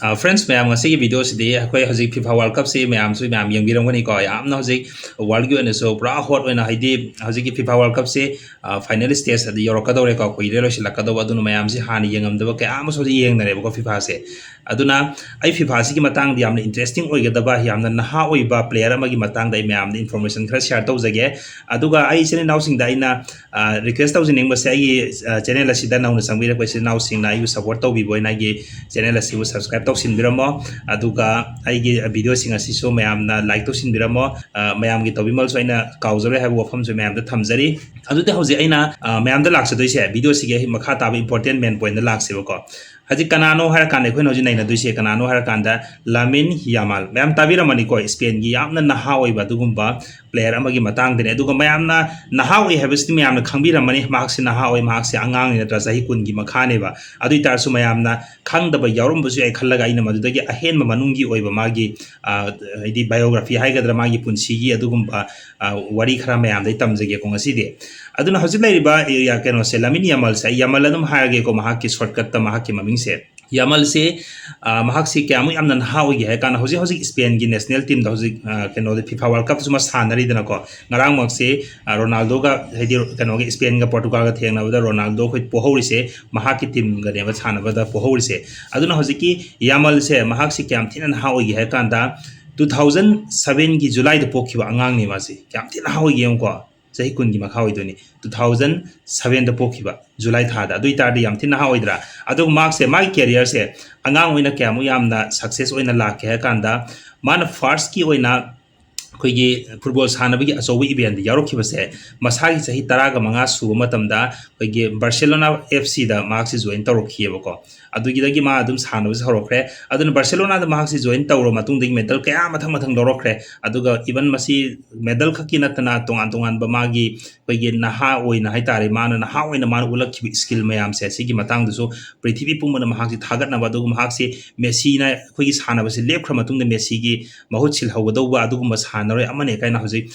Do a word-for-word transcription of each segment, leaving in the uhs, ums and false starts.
Friends ꯃꯌꯥꯝ, ꯉꯁꯤꯒꯤ ꯚꯤꯗꯤꯑꯣꯁꯤꯗꯤ ꯑꯩꯈꯣꯏ ꯍꯧꯖꯤꯛ ꯐꯤꯐꯥ ꯋꯥꯔꯜ ꯀꯞꯁꯤ ꯃꯌꯥꯝꯁꯨ ꯃꯌꯥꯝ ꯌꯦꯡꯕꯤꯔꯝꯒꯅꯤꯀꯣ꯫ ꯌꯥꯝꯅ ꯍꯧꯖꯤꯛ ꯋꯥꯔꯜꯒꯤ ꯑꯣꯏꯅꯁꯨ ꯄꯨꯔꯥ ꯍꯣꯠ ꯑꯣꯏꯅ, ꯍꯥꯏꯗꯤ ꯍꯧꯖꯤꯛꯀꯤ ꯐꯤꯐꯥ ꯋꯥꯔꯜ ꯀꯞꯁꯤ ꯐꯥꯏꯅꯦꯜ ꯁ꯭ꯇꯦꯖ ꯑꯗꯨ ꯌꯧꯔꯛꯀꯗꯧꯔꯦꯀꯣ, ꯀꯨꯏꯔꯦ ꯂꯣꯏꯁꯤꯜꯂꯛꯀꯗꯧꯕ꯫ ꯑꯗꯨꯅ ꯃꯌꯥꯝꯁꯤ ꯍꯥꯟꯅ ꯌꯦꯡꯉꯝꯗꯕ ꯀꯌꯥ ꯑꯃꯁꯨ ꯍꯧꯖꯤꯛ ꯌꯦꯡꯅꯔꯦꯕꯀꯣ ꯐꯤꯐꯥꯁꯦ꯫ ꯑꯗꯨꯅ ꯑꯩ ꯐꯤꯐꯥꯁꯤꯒꯤ ꯃꯇꯥꯡꯗ ꯌꯥꯝꯅ ꯏꯟꯇꯔꯦꯁꯇꯤꯡ ꯑꯣꯏꯒꯗꯕ, ꯌꯥꯝꯅ ꯅꯍꯥ ꯑꯣꯏꯕ ꯄ꯭ꯂꯦꯌꯔ ꯑꯃꯒꯤ ꯃꯇꯥꯡꯗ ꯑꯩ ꯃꯌꯥꯝꯗ ꯏꯟꯐꯣꯔꯃꯦꯁꯟ ꯈꯔ ꯁꯤꯌꯔ ꯇꯧꯖꯒꯦ꯫ ꯑꯗꯨꯒ ꯑꯩ ꯏꯆꯤꯟ ꯏꯅꯥꯎꯁꯤꯡꯗ ꯑꯩꯅ ꯔꯤꯀ꯭ꯋꯦꯁ ꯇꯧꯖꯅꯤꯡꯕꯁꯦ, ꯑꯩꯒꯤ ꯆꯦꯅꯦꯜ ꯑꯁꯤꯗ ꯅꯧꯅ ꯆꯪꯕꯤꯔꯛꯄ ꯏꯆꯤꯟ ꯏꯅꯥꯎꯁꯤꯡꯅ ꯑꯩꯕꯨ ꯁꯞꯄꯣꯔꯠ ꯇꯧꯕꯤꯕ ꯑꯣꯏꯅ ꯑꯩꯒꯤ ꯆꯦꯅꯦꯜ ꯑꯁꯤꯕꯨ ꯁꯕꯁꯀ꯭ꯔꯥꯏꯕ ꯇꯧꯁꯤꯟꯕꯤꯔꯝꯃꯣ꯫ ꯑꯗꯨꯒ ꯑꯩꯒꯤ ꯚꯤꯗꯤꯑꯣꯁꯤꯡ ꯑꯁꯤꯁꯨ ꯃꯌꯥꯝꯅ ꯂꯥꯏꯛ ꯇꯧꯁꯤꯟꯕꯤꯔꯝꯃꯣ꯫ ꯃꯌꯥꯝꯒꯤ ꯇꯧꯕꯤꯃꯜꯁꯨ ꯑꯩꯅ ꯀꯥꯎꯖꯔꯣꯏ ꯍꯥꯏꯕ ꯋꯥꯐꯝꯁꯨ ꯃꯌꯥꯝꯗ ꯊꯝꯖꯔꯤ꯫ ꯑꯗꯨꯗꯤ ꯍꯧꯖꯤꯛ ꯑꯩꯅ ꯃꯌꯥꯝꯗ ꯂꯥꯛꯆꯗꯣꯏꯁꯦ, ꯚꯤꯗꯤꯑꯣꯁꯤꯒꯤ ꯃꯈꯥ ꯇꯥꯕ ꯏꯝꯄꯣꯔꯇꯦꯟ ꯃꯦꯟ ꯄꯣꯏꯟꯗ ꯂꯥꯛꯁꯦꯕꯀꯣ꯫ ꯍꯧꯖꯤꯛ ꯀꯅꯥꯅꯣ ꯍꯥꯏꯔꯀꯥꯟꯗ, ꯑꯩꯈꯣꯏꯅ ꯍꯧꯖꯤꯛ ꯅꯩꯅꯗꯣꯏꯁꯦ ꯀꯅꯥꯅꯣ ꯍꯥꯏꯔꯀꯥꯟꯗ, ꯂꯥꯃꯤꯟ ꯌꯥꯃꯥꯜ꯫ ꯃꯌꯥꯝ ꯇꯥꯕꯤꯔꯝꯃꯅꯤꯀꯣ, ꯏꯁꯄꯦꯟꯒꯤ ꯌꯥꯝꯅ ꯅꯍꯥ ꯑꯣꯏꯕ ꯑꯗꯨꯒꯨꯝꯕ ꯄ꯭ꯂꯦꯌꯔ ꯑꯃꯒꯤ ꯃꯇꯥꯡꯗꯅꯦ꯫ ꯑꯗꯨꯒ ꯃꯌꯥꯝꯅ ꯅꯍꯥ ꯑꯣꯏ ꯍꯥꯏꯕꯁꯤꯗꯤ ꯃꯌꯥꯝꯅ ꯈꯪꯕꯤꯔꯝꯃꯅꯤ, ꯃꯍꯥꯛꯁꯤ ꯅꯍꯥ ꯑꯣꯏ, ꯃꯍꯥꯛꯁꯤ ꯑꯉꯥꯡꯅꯤ ꯅꯠꯇ꯭ꯔꯥ, ꯆꯍꯤ ꯀꯨꯟꯒꯤ ꯃꯈꯥꯅꯦꯕ꯫ ꯑꯗꯨ ꯑꯣꯏ ꯇꯥꯔꯁꯨ ꯃꯌꯥꯝꯅ ꯈꯪꯗꯕ ꯌꯥꯎꯔꯝꯕꯁꯨ ꯌꯥꯏ ꯈꯜꯂꯒ ꯑꯩꯅ ꯃꯗꯨꯗꯒꯤ ꯑꯍꯦꯟꯕ ꯃꯅꯨꯡꯒꯤ ꯑꯣꯏꯕ ꯃꯥꯒꯤ ꯍꯥꯏꯗꯤ ꯕꯥꯏꯑꯣꯒ꯭ꯔꯥꯐꯤ ꯍꯥꯏꯒꯗ꯭ꯔꯥ, ꯃꯥꯒꯤ ꯄꯨꯟꯁꯤꯒꯤ ꯑꯗꯨꯒꯨꯝꯕ ꯋꯥꯔꯤ ꯈꯔ ꯃꯌꯥꯝꯗ ꯑꯩ ꯇꯝꯖꯒꯦꯀꯣ ꯉꯁꯤꯗꯤ꯫ ꯑꯗꯨꯅ ꯍꯧꯖꯤꯛ ꯂꯩꯔꯤꯕ ꯀꯩꯅꯣꯁꯦ, ꯂꯥꯃꯤꯟ ꯌꯥꯃꯜꯁꯦ, ꯑꯩ ꯌꯥꯃꯜ ꯑꯗꯨꯝ ꯍꯥꯏꯔꯒꯦꯀꯣ, ꯃꯍꯥꯛꯀꯤ ꯁꯣꯔꯠꯀꯠꯇ ꯃꯍꯥꯛꯀꯤ ꯃꯃꯤꯡꯁꯦ꯫ ꯌꯥꯃꯜꯁꯦ ꯃꯍꯥꯛꯁꯤ ꯀꯌꯥꯃꯨꯛ ꯌꯥꯝꯅ ꯅꯍꯥ ꯑꯣꯏꯒꯦ ꯍꯥꯏ ꯀꯥꯟꯗ, ꯍꯧꯖꯤꯛ ꯍꯧꯖꯤꯛ ꯏꯁꯄꯦꯟꯒꯤ ꯅꯦꯁꯅꯦꯜ ꯇꯤꯝꯗ ꯍꯧꯖꯤꯛ ꯀꯩꯅꯣꯗ ꯐꯤꯐꯥ ꯋꯥꯔꯜ ꯀꯞꯇꯁꯨ ꯃꯥ ꯁꯥꯟꯅꯔꯤꯗꯅꯀꯣ꯫ ꯉꯔꯥꯡꯃꯛꯁꯦ ꯔꯣꯅꯥꯜꯗꯣꯒ, ꯍꯥꯏꯗꯤ ꯀꯩꯅꯣꯒ, ꯏꯁꯄꯦꯟꯒ ꯄꯣꯔꯇꯨꯒꯥꯜꯒ ꯊꯦꯡꯅꯕꯗ ꯔꯣꯅꯥꯜꯗꯣ ꯑꯩꯈꯣꯏ ꯄꯣꯍꯧꯔꯤꯁꯦ ꯃꯍꯥꯛꯀꯤ ꯇꯤꯝꯒꯅꯦꯕ ꯁꯥꯟꯅꯕꯗ ꯄꯣꯍꯧꯔꯤꯁꯦ꯫ ꯑꯗꯨꯅ ꯍꯧꯖꯤꯛꯀꯤ ꯌꯥꯃꯜꯁꯦ ꯃꯍꯥꯛꯁꯤ ꯀꯌꯥꯝ ꯊꯤꯅ ꯅꯍꯥ ꯑꯣꯏꯒꯦ ꯍꯥꯏ ꯀꯥꯟꯗ, ꯇꯨ ꯊꯥꯎꯖꯟ ꯁꯚꯦꯟꯒꯤ ꯖꯨꯂꯥꯏꯗ ꯄꯣꯛꯈꯤꯕ ꯑꯉꯥꯡꯅꯤ ꯃꯥꯁꯤ꯫ ꯌꯥꯝ ꯊꯤꯅ ꯅꯍꯥ ꯑꯣꯏꯒꯦ ꯌꯦꯡꯉꯨꯀꯣ, ꯆꯍꯤ ꯀꯨꯟꯒꯤ ꯃꯈꯥ ꯑꯣꯏꯗꯣꯏꯅꯤ꯫ ꯇꯨ ꯊꯥꯎꯖꯟ ꯁꯚꯦꯟꯗ ꯄꯣꯛꯈꯤꯕ ꯖꯨꯂꯥꯏ ꯊꯥꯗ꯫ ꯑꯗꯨ ꯑꯣꯏꯇꯥꯔꯗꯤ ꯌꯥꯝ ꯊꯤꯅ ꯅꯍꯥ ꯑꯣꯏꯗ꯭ꯔꯥ? ꯑꯗꯨꯒ ꯃꯍꯥꯛꯁꯦ ꯃꯥꯒꯤ ꯀꯦꯔꯤꯌꯔꯁꯦ ꯑꯉꯥꯡ ꯑꯣꯏꯅ ꯀꯌꯥꯃꯨꯛ ꯌꯥꯝꯅ ꯁꯛꯁꯦꯁ ꯑꯣꯏꯅ ꯂꯥꯛꯀꯦ ꯍꯥꯏ ꯀꯥꯟꯗ, ꯃꯥꯅ ꯐꯥꯔꯁꯀꯤ ꯑꯣꯏꯅ ꯑꯩꯈꯣꯏꯒꯤ ꯐꯨꯠꯕꯣꯜ ꯁꯥꯟꯅꯕꯒꯤ ꯑꯆꯧꯕ ꯏꯚꯦꯟꯗ ꯌꯥꯎꯔꯛꯈꯤꯕꯁꯦ ꯃꯁꯥꯒꯤ ꯆꯍꯤ ꯇꯔꯥꯒ ꯃꯉꯥ ꯁꯨꯕ ꯃꯇꯝꯗ ꯑꯩꯈꯣꯏꯒꯤ ꯕꯥꯔꯁꯦꯂꯣꯅꯥ ꯑꯦꯐ ꯁꯤꯗ ꯃꯍꯥꯛꯁꯦ ꯖꯣꯏꯟ ꯇꯧꯔꯛꯈꯤꯑꯕꯀꯣ꯫ ꯑꯗꯨꯒꯤꯗꯒꯤ ꯃꯥ ꯑꯗꯨꯝ ꯁꯥꯟꯅꯕꯁꯦ ꯍꯧꯔꯛꯈ꯭ꯔꯦ꯫ ꯑꯗꯨꯅ ꯕꯥꯔꯁꯦꯂꯣꯅꯥꯗ ꯃꯍꯥꯛꯁꯦ ꯖꯣꯏꯟ ꯇꯧꯔꯕ ꯃꯇꯨꯡꯗꯒꯤ ꯃꯦꯗꯜ ꯀꯌꯥ ꯃꯊꯪ ꯃꯊꯪ ꯂꯧꯔꯛꯈ꯭ꯔꯦ꯫ ꯑꯗꯨꯒ ꯏꯚꯟ ꯃꯁꯤ ꯃꯦꯗꯜ ꯈꯛꯀꯤ ꯅꯠꯇꯅ ꯇꯣꯉꯥꯟ ꯇꯣꯉꯥꯟꯕ ꯃꯥꯒꯤ ꯑꯩꯈꯣꯏꯒꯤ ꯅꯍꯥ ꯑꯣꯏꯅ ꯍꯥꯏꯇꯥꯔꯦ, ꯃꯥꯅ ꯅꯍꯥ ꯑꯣꯏꯅ ꯃꯥꯅ ꯎꯠꯂꯛꯈꯤꯕ ꯁ꯭ꯀꯤꯜ ꯃꯌꯥꯝꯁꯦ, ꯁꯤꯒꯤ ꯃꯇꯥꯡꯗꯁꯨ ꯄ꯭ꯔꯤꯊꯤꯕꯤ ꯄꯨꯝꯕꯅ ꯃꯍꯥꯛꯁꯤ ꯊꯥꯒꯠꯅꯕ, ꯑꯗꯨꯒ ꯃꯍꯥꯛꯁꯤ ꯃꯦꯁꯤꯅ ꯑꯩꯈꯣꯏꯒꯤ ꯁꯥꯟꯅꯕꯁꯤ ꯂꯦꯞꯈ꯭ꯔ ꯃꯇꯨꯡꯗ ꯃꯦꯁꯤꯒꯤ ꯃꯍꯨꯠ ꯁꯤꯜꯍꯧꯒꯗꯧꯕ ꯑꯗꯨꯒꯨꯝꯕ ꯁꯥꯟꯅ ꯁꯥꯟꯅꯔꯣꯏ ꯑꯃꯅꯤ ꯀꯥꯏꯅ ꯍꯧꯖꯤꯛ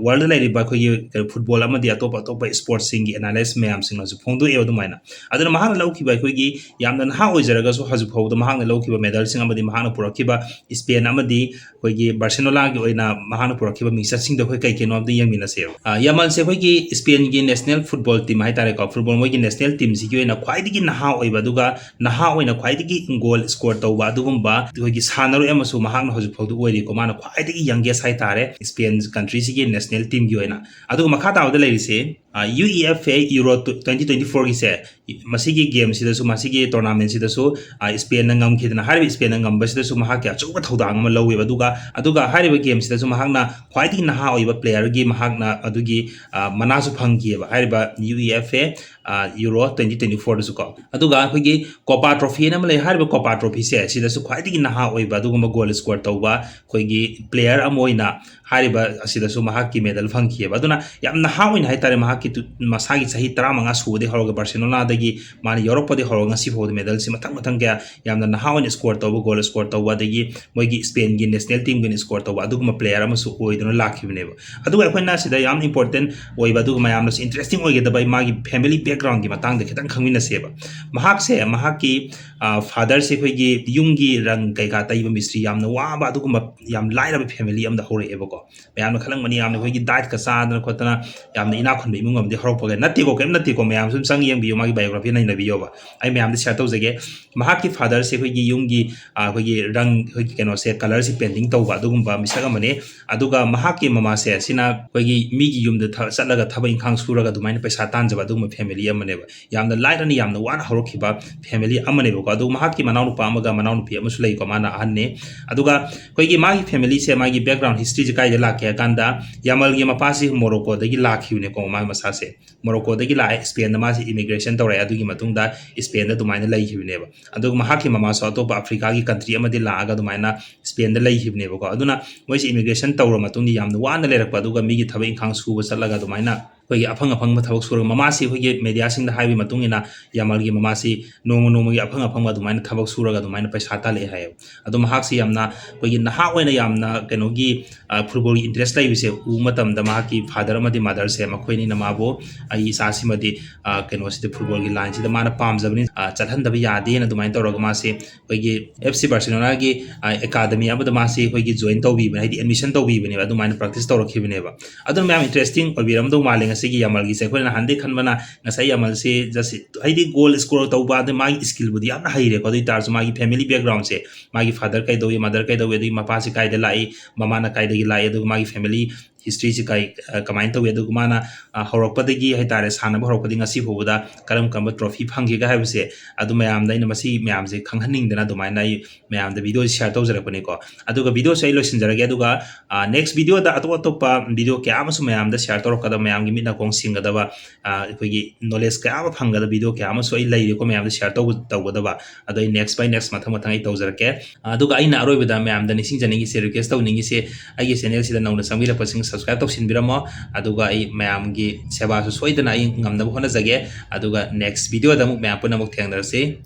ꯋꯥꯔꯜꯗ ꯂꯩꯔꯤꯕ ꯑꯩꯈꯣꯏꯒꯤ ꯀꯩꯅꯣ ꯐꯨꯠꯕꯣꯜ ꯑꯃꯗꯤ ꯑꯇꯣꯞ ꯑꯇꯣꯞꯄ ꯏꯁꯄꯣꯔꯠꯁꯤꯡꯒꯤ ꯑꯦꯅꯥꯂꯤꯁ ꯃꯌꯥꯝꯁꯤꯡꯅꯁꯨ ꯐꯣꯡꯗꯣꯛꯑꯦꯕ ꯑꯗꯨꯃꯥꯏꯅ꯫ ꯑꯗꯨꯅ ꯃꯍꯥꯛꯅ ꯂꯧꯈꯤꯕ ꯑꯩꯈꯣꯏꯒꯤ ꯌꯥꯝꯅ ꯅꯍꯥ ꯑꯣꯏꯖꯔꯒꯁꯨ ꯍꯧꯖꯤꯛ ꯐꯥꯎꯕꯗ ꯃꯍꯥꯛꯅ ꯂꯧꯈꯤꯕ ꯃꯦꯗꯜꯁꯤꯡ ꯑꯃꯗꯤ ꯃꯍꯥꯛꯅ ꯄꯨꯔꯛꯈꯤꯕ ꯏꯁꯄꯦꯟ ꯑꯃꯗꯤ ꯑꯩꯈꯣꯏꯒꯤ ꯕꯥꯔꯁꯦꯂꯣꯅꯥꯒꯤ ꯑꯣꯏꯅ ꯃꯍꯥꯛꯅ ꯄꯨꯔꯛꯈꯤꯕ ꯃꯤꯡꯆꯠꯁꯤꯡꯗꯣ ꯑꯩꯈꯣꯏ ꯀꯩ ꯀꯩꯅꯣ ꯑꯝꯇ ꯌꯦꯡꯃꯤꯟꯅꯁꯦꯕ꯫ ꯑ, ꯌꯥꯃꯜꯁꯦ ꯑꯩꯈꯣꯏꯒꯤ ꯏꯁꯄꯦꯟꯒꯤ ꯅꯦꯁꯅꯦꯜ ꯐꯨꯠꯕꯣꯜ ꯇꯤꯝ ꯍꯥꯏꯇꯥꯔꯦꯀꯣ, ꯐꯨꯠꯕꯣꯜ ꯃꯣꯏꯒꯤ ꯅꯦꯁꯅꯦꯜ ꯇꯤꯝꯁꯤꯒꯤ ꯑꯣꯏꯅ ꯈ꯭ꯋꯥꯏꯗꯒꯤ ꯅꯍꯥ ꯑꯣꯏꯕ, ꯑꯗꯨꯒ ꯅꯍꯥ ꯑꯣꯏꯅ ꯈ꯭ꯋꯥꯏꯗꯒꯤ ꯒꯣꯜ ꯁ꯭ꯀꯣꯔ ꯇꯧꯕ ꯑꯗꯨꯒꯨꯝꯕ ꯑꯩꯈꯣꯏꯒꯤ ꯁꯥꯟꯅꯔꯣꯏ ꯑꯃꯁꯨ ꯃꯍꯥꯛꯅ ꯍꯧꯖꯤꯛ ꯐꯥꯎꯗ ꯑꯣꯏꯔꯤꯀꯣ꯫ ꯃꯥꯅ ꯈ꯭ꯋꯥꯏꯗꯒꯤ ꯌꯪꯒꯦꯁ ꯍꯥꯏꯇꯥꯔꯦ ꯏꯁꯄꯦꯟ ꯀꯟꯇ꯭ꯔꯤꯁꯤꯒꯤ ꯅꯦꯁꯅꯦꯜ ꯇꯤꯝꯒꯤ ꯑꯣꯏꯅ꯫ ꯑꯗꯨꯒ ꯃꯈꯥ ꯇꯥꯕꯗ ꯂꯩꯔꯤꯁꯦ, U E F A euro twenty twenty ꯐꯣꯔꯒꯤꯁꯦ, ꯃꯁꯤꯒꯤ ꯒꯦꯝꯁꯤꯗꯁꯨ, ꯃꯁꯤꯒꯤ ꯇꯣꯔꯅꯥꯃꯦꯟꯁꯤꯗꯁꯨ, ꯑ, ꯏꯁꯄꯦꯟꯅ ꯉꯝꯈꯤꯗꯅ, ꯍꯥꯏꯔꯤꯕ ꯏꯁꯄꯦꯟꯅ ꯉꯝꯕꯁꯤꯗꯁꯨ ꯃꯍꯥꯛꯀꯤ ꯑꯆꯧꯕ ꯊꯧꯗꯥꯡ ꯑꯃ ꯂꯧꯋꯦꯕ꯫ ꯑꯗꯨꯒ, ꯑꯗꯨꯒ ꯍꯥꯏꯔꯤꯕ ꯒꯦꯝꯁꯤꯗꯁꯨ ꯃꯍꯥꯛꯅ ꯈ꯭ꯋꯥꯏꯗꯒꯤ ꯅꯍꯥ ꯑꯣꯏꯕ ꯄ꯭ꯂꯦꯌꯔꯒꯤ ꯃꯍꯥꯛꯅ ꯑꯗꯨꯒꯤ, ꯑ, ꯃꯅꯥꯁꯨ ꯐꯪꯈꯤꯑꯕ꯫ ꯍꯥꯏꯔꯤꯕ ꯌꯨ ꯏ ꯑꯦꯐ ꯑꯦ, ꯑ, ꯌꯨꯔꯣ ꯇ꯭ꯋꯦꯟꯇꯤ ꯇ꯭ꯋꯦꯟꯇꯤ ꯐꯣꯔꯗꯁꯨ ꯀꯣ꯫ ꯑꯗꯨꯒ ꯑꯩꯈꯣꯏꯒꯤ ꯀꯣꯄꯥ ꯇ꯭ꯔꯣꯐꯤ ꯑꯃ ꯂꯩ꯫ ꯍꯥꯏꯔꯤꯕ ꯀꯣꯄꯥ ꯇ꯭ꯔꯣꯐꯤꯁꯦ ꯁꯤꯗꯁꯨ ꯈ꯭ꯋꯥꯏꯗꯒꯤ ꯅꯍꯥ ꯑꯣꯏꯕ ꯑꯗꯨꯒꯨꯝꯕ ꯒꯣꯜ ꯁ꯭ꯀꯣꯔ ꯇꯧꯕ ꯑꯩꯈꯣꯏꯒꯤ ꯄ꯭ꯂꯦꯌꯔ ꯑꯃ ꯑꯣꯏꯅ ꯍꯥꯏꯔꯤꯕ ꯑꯁꯤꯗꯁꯨ ꯃꯍꯥꯛꯀꯤ ꯃꯦꯗꯜ ꯐꯪꯈꯤꯑꯕ꯫ ꯑꯗꯨꯅ ꯌꯥꯝ ꯅꯍꯥ ꯑꯣꯏꯅ ꯍꯥꯏꯇꯥꯔꯦ, ꯃꯍꯥꯛꯀꯤ ꯇꯨ-, ꯃꯁꯥꯒꯤ ꯆꯍꯤ ꯇꯔꯥꯃꯉꯥ ꯁꯨꯕꯗꯒꯤ ꯍꯧꯔꯒ, ꯕꯥꯔꯁꯦꯂꯣꯅꯥꯗꯒꯤ ꯃꯥꯅ ꯌꯥꯎꯔꯛꯄꯗꯒꯤ ꯍꯧꯔꯒ ꯉꯁꯤ ꯐꯥꯎꯕꯗ ꯃꯦꯗꯜꯁꯤ ꯃꯊꯪ ꯃꯊꯪ ꯀꯌꯥ ꯌꯥꯝꯅ ꯅꯍꯥ ꯑꯣꯏꯅ ꯁ꯭ꯀꯣꯔ ꯇꯧꯕ, ꯒꯣꯜ ꯁ꯭ꯀꯣꯔ ꯇꯧꯕ, ꯑꯗꯒꯤ ꯃꯣꯏꯒꯤ ꯏꯁꯄꯦꯟꯒꯤ ꯅꯦꯁꯅꯦꯜ ꯇꯤꯝꯒꯤ ꯑꯣꯏꯅ ꯁ꯭ꯀꯣꯔ ꯇꯧꯕ ꯑꯗꯨꯒꯨꯝꯕ ꯄ꯭ꯂꯦꯌꯔ ꯑꯃꯁꯨ ꯑꯣꯏꯗꯨꯅ ꯂꯥꯛꯈꯤꯕꯅꯦꯕ꯫ ꯑꯗꯨꯒ ꯑꯩꯈꯣꯏꯅ ꯁꯤꯗ ꯌꯥꯝ ꯏꯝꯄꯣꯔꯇꯦꯟ ꯑꯣꯏꯕ, ꯑꯗꯨꯒ ꯃꯌꯥꯝꯅꯁꯨ ꯏꯟꯇꯔꯦꯁꯇꯤꯡ ꯑꯣꯏꯒꯗꯕ ꯑꯩ ꯃꯥꯒꯤ ꯐꯦꯃꯤꯂꯤ ꯕꯦꯛꯒ꯭ꯔꯥꯎꯟꯒꯤ ꯃꯇꯥꯡꯗ ꯈꯤꯇꯪ ꯈꯪꯃꯤꯟꯅꯁꯦꯕ꯫ ꯃꯍꯥꯛꯁꯦ, ꯃꯍꯥꯛꯀꯤ, ꯑ, ꯐꯥꯗꯔꯁꯦ ꯑꯩꯈꯣꯏꯒꯤ ꯌꯨꯝꯒꯤ ꯔꯪ ꯀꯩꯀꯥ ꯇꯩꯕ ꯃꯤꯁꯇ꯭ꯔꯤ, ꯌꯥꯝꯅ ꯋꯥꯕ ꯑꯗꯨꯒꯨꯝꯕ ꯌꯥꯝ ꯂꯥꯏꯔꯕ ꯐꯦꯃꯤꯂꯤ ꯑꯃꯗ ꯍꯧꯔꯛꯑꯦꯕꯀꯣ꯫ ꯃꯌꯥꯝꯅ ꯈꯜꯂꯝꯒꯅꯤ ꯌꯥꯝꯅ ꯑꯩꯈꯣꯏꯒꯤ ꯗꯥꯏꯠꯀ ꯆꯥꯗꯅ ꯈꯣꯠꯇꯅ ꯌꯥꯝꯅ ꯏꯅꯥꯛ ꯈꯨꯟꯕ ꯏꯃꯨꯡ ꯑꯃꯗꯤ ꯍꯧꯔꯛꯄꯒ ꯅꯠꯇꯦꯀꯣ, ꯀꯩꯝ ꯅꯠꯇꯦꯀꯣ꯫ ꯃꯌꯥꯝꯁꯨ ꯑꯗꯨꯝ ꯆꯪ ꯌꯦꯡꯕꯤꯌꯨ, ꯃꯥꯒꯤ ꯕꯥꯏꯑꯣꯒ꯭ꯔꯥꯐꯤ ꯅꯩꯅꯕꯤꯌꯣꯕ꯫ ꯑꯩ ꯃꯌꯥꯝꯗ ꯁꯤꯌꯔ ꯇꯧꯖꯒꯦ꯫ ꯃꯍꯥꯛꯀꯤ ꯐꯥꯗꯔꯁꯦ ꯑꯩꯈꯣꯏꯒꯤ ꯌꯨꯝꯒꯤ, ꯑ, ꯑꯩꯈꯣꯏꯒꯤ ꯔꯪ, ꯑꯩꯈꯣꯏꯒꯤ ꯀꯩꯅꯣꯁꯦ, ꯀꯂꯔꯁꯦ ꯄꯦꯟꯇꯤꯡ ꯇꯧꯕ ꯑꯗꯨꯒꯨꯝꯕ ꯃꯤꯁꯛ ꯑꯃꯅꯤ꯫ ꯑꯗꯨꯒ ꯃꯍꯥꯛꯀꯤ ꯃꯃꯥꯁꯦ ꯑꯁꯤꯅ ꯑꯩꯈꯣꯏꯒꯤ ꯃꯤꯒꯤ ꯌꯨꯝꯗ ꯊ-, ꯆꯠꯂꯒ ꯊꯕꯛ ꯏꯪꯈꯥꯡ ꯁꯨꯔꯒ ꯑꯗꯨꯃꯥꯏꯅ ꯄꯩꯁꯥ ꯇꯥꯟꯖꯕ ꯑꯗꯨꯒꯨꯝꯕ ꯐꯦꯃꯤꯂꯤ ꯑꯃꯅꯦꯕ꯫ ꯌꯥꯝꯅ ꯂꯥꯏꯔꯅ ꯌꯌꯥꯝꯅ ꯋꯥꯅ ꯍꯧꯔꯛꯈꯤꯕ ꯐꯦꯃꯤꯂꯤ ꯑꯃꯅꯦꯕꯀꯣ꯫ ꯑꯗꯨ ꯃꯍꯥꯛꯀꯤ ꯃꯅꯥꯎꯅꯨꯄꯥ ꯑꯃꯒ ꯃꯅꯥꯎꯅꯨꯄꯤ ꯑꯃꯁꯨ ꯂꯩꯀꯣ, ꯃꯥꯅ ꯑꯍꯟꯅꯤ꯫ ꯑꯗꯨꯒ ꯑꯩꯈꯣꯏꯒꯤ ꯃꯥꯒꯤ ꯐꯦꯃꯤꯂꯤꯁꯦ, ꯃꯥꯒꯤ ꯕꯦꯛꯒ꯭ꯔꯥꯎꯟ ꯍꯤꯁꯇ꯭ꯔꯤꯁꯦ ꯀꯥꯏꯗ ꯂꯥꯛꯀꯦ ꯍꯥꯏ ꯀꯥꯟꯗ, ꯌꯥꯃꯜꯒꯤ ꯃꯄꯥꯁꯤ ꯃꯣꯔꯣꯀꯣꯗꯒꯤ ꯂꯥꯛꯈꯤꯕꯅꯦꯀꯣ꯫ ꯃꯥ ꯃꯁꯥꯁꯦ ꯃꯣꯔꯣꯀꯣꯗꯒꯤ ꯂꯥꯛꯑꯦ, ꯏꯁꯄꯦꯟꯗ ꯃꯥꯁꯦ ꯏꯃꯤꯒ꯭ꯔꯦꯁꯟ ꯇꯧꯔꯛꯑꯦ, ꯑꯗꯨꯒꯤ ꯃꯇꯨꯡꯗ ꯏꯁꯄꯦꯟꯗ ꯑꯗꯨꯃꯥꯏꯅ ꯂꯩꯈꯤꯕꯅꯦꯕ꯫ ꯑꯗꯨꯒ ꯃꯍꯥꯛꯀꯤ ꯃꯃꯥꯁꯨ ꯑꯇꯣꯞꯄ ꯑꯐ꯭ꯔꯤꯀꯥꯒꯤ ꯀꯟꯇ꯭ꯔꯤ ꯑꯃꯗꯤ ꯂꯥꯛꯑꯒ ꯑꯗꯨꯃꯥꯏꯅ ꯏꯁꯄꯦꯟꯗ ꯂꯩꯈꯤꯕꯅꯦꯕꯀꯣ꯫ ꯑꯗꯨꯅ ꯃꯣꯏꯁꯦ ꯏꯃꯤꯒ꯭ꯔꯦꯁꯟ ꯇꯧꯔ ꯃꯇꯨꯡꯗ ꯌꯥꯝꯅ ꯋꯥꯅ ꯂꯩꯔꯛꯄ, ꯑꯗꯨꯒ ꯃꯤꯒꯤ ꯊꯕꯛ ꯏꯪꯈꯥꯡ ꯁꯨꯕ ꯆꯠꯂꯒ ꯑꯗꯨꯃꯥꯏꯅ ꯑꯩꯈꯣꯏꯒꯤ ꯑꯐꯪ ꯑꯐꯪꯕ ꯊꯕꯛ ꯁꯨꯔꯒ, ꯃꯃꯥꯁꯤ ꯑꯩꯈꯣꯏꯒꯤ ꯃꯦꯗꯤꯌꯥꯁꯤꯡꯗ ꯍꯥꯏꯕꯒꯤ ꯃꯇꯨꯡ ꯏꯟꯅ ꯌꯥꯃꯜꯒꯤ ꯃꯃꯥꯁꯤ ꯅꯣꯡꯃ ꯅꯣꯡꯃꯒꯤ ꯑꯐꯪ ꯑꯐꯪꯕ ꯑꯗꯨꯃꯥꯏꯅ ꯊꯕꯛ ꯁꯨꯔꯒ ꯑꯗꯨꯃꯥꯏꯅ ꯄꯩꯁꯥ ꯇꯥꯜꯂꯛꯑꯦ ꯍꯥꯏꯌꯦꯕ꯫ ꯑꯗꯣ ꯃꯍꯥꯛꯁꯤ ꯌꯥꯝꯅ ꯑꯩꯈꯣꯏꯒꯤ ꯅꯍꯥ ꯑꯣꯏꯅ ꯌꯥꯝꯅ ꯀꯩꯅꯣꯒꯤ, ꯑ, ꯐꯨꯠꯕꯣꯜꯒꯤ ꯏꯟꯇꯔꯦꯁ ꯂꯩꯕꯁꯦ ꯎꯕ ꯃꯇꯝꯗ ꯃꯍꯥꯛꯀꯤ ꯐꯥꯗꯔ ꯑꯃꯗꯤ ꯃꯥꯗꯔꯁꯦ ꯃꯈꯣꯏꯅꯤꯅ ꯃꯥꯕꯨ, "ꯑꯩꯒꯤ ꯏꯆꯥꯁꯤꯃꯗꯤ, ꯑ, ꯀꯩꯅꯣꯁꯤꯗ ꯐꯨꯠꯕꯣꯜꯒꯤ ꯂꯥꯏꯟꯁꯤꯗ ꯃꯥꯅ ꯄꯥꯝꯖꯕꯅꯤ, ꯑ, ꯆꯠꯍꯟꯗꯕ ꯌꯥꯗꯦꯅ" ꯑꯗꯨꯃꯥꯏꯅ ꯇꯧꯔꯒ ꯃꯥꯁꯦ ꯑꯩꯈꯣꯏꯒꯤ ꯑꯦꯐ ꯁꯤ ꯕꯥꯔꯁꯦꯂꯣꯅꯥꯒꯤ, ꯑ, ꯑꯦꯀꯥꯗꯃꯤ ꯑꯃꯗ ꯃꯥꯁꯦ ꯑꯩꯈꯣꯏꯒꯤ ꯖꯣꯏꯟ ꯇꯧꯕꯤꯕꯅꯦ, ꯍꯥꯏꯗꯤ ꯑꯦꯗꯃꯤꯁꯟ ꯇꯧꯕꯤꯕꯅꯦꯕ, ꯑꯗꯨꯃꯥꯏꯅ ꯄ꯭ꯔꯦꯛꯇꯤꯁ ꯇꯧꯔꯛꯈꯤꯕꯅꯦꯕ꯫ ꯑꯗꯨꯅ ꯃꯌꯥꯝ ꯏꯟꯇꯔꯦꯁꯇꯤꯡ ꯑꯣꯏꯕꯤꯔꯝꯗꯧ ꯃꯥꯜꯂꯦ ꯉꯁꯤꯒꯤ ꯌꯥꯃꯜꯒꯤꯁꯦ꯫ ꯑꯩꯈꯣꯏꯅ ꯅꯍꯥꯟꯗꯩ ꯈꯟꯕꯅ ꯉꯁꯥꯏ ꯌꯥꯃꯜꯁꯦ just ꯍꯥꯏꯗꯤ ꯒꯣꯜ ꯁ꯭ꯀꯣꯔ ꯇꯧꯕ, ꯑꯗꯩ ꯃꯥꯒꯤ ꯁ꯭ꯀꯤꯜꯕꯨꯗꯤ ꯌꯥꯝꯅ ꯍꯩꯔꯦꯀꯣ, ꯑꯗꯨ ꯑꯣꯏ ꯇꯥꯔꯁꯨ ꯃꯥꯒꯤ ꯐꯦꯃꯤꯂꯤ ꯕꯦꯛꯒ꯭ꯔꯥꯎꯟꯁꯦ, ꯃꯥꯒꯤ ꯐꯥꯗꯔ ꯀꯩꯗꯧꯏ, ꯃꯥꯗꯔ ꯀꯩꯗꯧꯏ, ꯑꯗꯒꯤ ꯃꯄꯥꯁꯤ ꯀꯥꯏꯗ ꯂꯥꯛꯏ, ꯃꯃꯥꯅ ꯀꯥꯏꯗꯒꯤ ꯂꯥꯛꯏ, ꯑꯗꯨꯒ ꯃꯥꯒꯤ ꯐꯦꯃꯤꯂꯤ ꯍꯤꯁꯇ꯭ꯔꯤꯁꯤ ꯀꯩ, ꯑ, ꯀꯃꯥꯏꯅ ꯇꯧꯏ, ꯑꯗꯨꯒ ꯃꯥꯅ, ꯑ, ꯍꯧꯔꯛꯄꯗꯒꯤ ꯍꯥꯏꯇꯥꯔꯦ, ꯁꯥꯟꯅꯕ ꯍꯧꯔꯛꯄꯗꯒꯤ ꯉꯁꯤ ꯐꯥꯎꯕꯗ ꯀꯔꯝ ꯀꯔꯝꯕ ꯇ꯭ꯔꯣꯐꯤ ꯐꯪꯈꯤꯒꯦ ꯍꯥꯏꯕꯁꯦ, ꯑꯗꯨ ꯃꯌꯥꯝꯗ ꯑꯩꯅ ꯃꯁꯤ ꯃꯌꯥꯝꯁꯦ ꯈꯪꯍꯟꯅꯤꯡꯗꯅ ꯑꯗꯨꯃꯥꯏꯅ ꯑꯩ ꯃꯌꯥꯝꯗ ꯚꯤꯗꯤꯑꯣꯁꯤ ꯁꯤꯌꯔ ꯇꯧꯖꯔꯛꯄꯅꯤꯀꯣ꯫ ꯑꯗꯨꯒ ꯚꯤꯗꯤꯑꯣꯁꯦ ꯑꯩ ꯂꯣꯏꯁꯤꯟꯖꯔꯒꯦ, ꯑꯗꯨꯒ, ꯑ, ꯅꯦꯛꯁ ꯚꯤꯗꯤꯑꯣꯗ ꯑꯇꯣꯞ ꯑꯇꯣꯞꯄ ꯚꯤꯗꯤꯑꯣ ꯀꯌꯥ ꯑꯃꯁꯨ ꯃꯌꯥꯝꯗ ꯁꯤꯌꯔ ꯇꯧꯔꯛꯀꯗꯕ, ꯃꯌꯥꯝꯒꯤ ꯃꯤꯠ ꯅꯥꯀꯣꯡ ꯁꯤꯡꯒꯗꯕ, ꯑ, ꯑꯩꯈꯣꯏꯒꯤ ꯅꯣꯂꯦꯖ ꯀꯌꯥ ꯑꯃ ꯐꯪꯒꯗꯕ ꯚꯤꯗꯤꯑꯣ ꯀꯌꯥ ꯑꯃꯁꯨ ꯑꯩ ꯂꯩꯔꯤꯀꯣ, ꯃꯌꯥꯝꯗ ꯁꯤꯌꯔ ꯇꯧꯕ-, ꯇꯧꯒꯗꯕ꯫ ꯑꯗꯣ ꯑꯩ ꯅꯦꯛꯁ ꯕꯥꯏ ꯅꯦꯛꯁ, ꯃꯊꯪ ꯃꯊꯪ ꯑꯩ ꯇꯧꯖꯔꯛꯀꯦ꯫ ꯑꯗꯨꯒ ꯑꯩꯅ ꯑꯔꯣꯏꯕꯗ ꯃꯌꯥꯝꯗ ꯅꯤꯡꯁꯤꯡꯖꯅꯤꯡꯉꯤꯁꯦ, ꯔꯤꯀ꯭ꯋꯦꯁ ꯇꯧꯅꯤꯡꯉꯤꯁꯦ, ꯑꯩꯒꯤ ꯆꯦꯅꯦꯜꯁꯤꯗ ꯅꯧꯅ ꯆꯪꯕꯤꯔꯛꯄꯁꯤꯡ ꯁꯕꯁꯀ꯭ꯔꯥꯏꯕ ꯇꯧꯁꯤꯟꯕꯤꯔꯝꯃꯣ꯫ ꯑꯗꯨꯒ ꯑꯩ ꯃꯌꯥꯝꯒꯤ ꯁꯦꯕꯥꯁꯨ ꯁꯣꯏꯗꯅ ꯑꯩ ꯉꯝꯅꯕ ꯍꯣꯠꯅꯖꯒꯦ꯫ ꯑꯗꯨꯒ ꯅꯦꯛꯁ ꯚꯤꯗꯤꯑꯣꯗ ꯑꯃꯨꯛ ꯃꯌꯥꯝ ꯄꯨꯟꯅ ꯑꯃꯨꯛ ꯊꯦꯡꯅꯔꯁꯤ꯫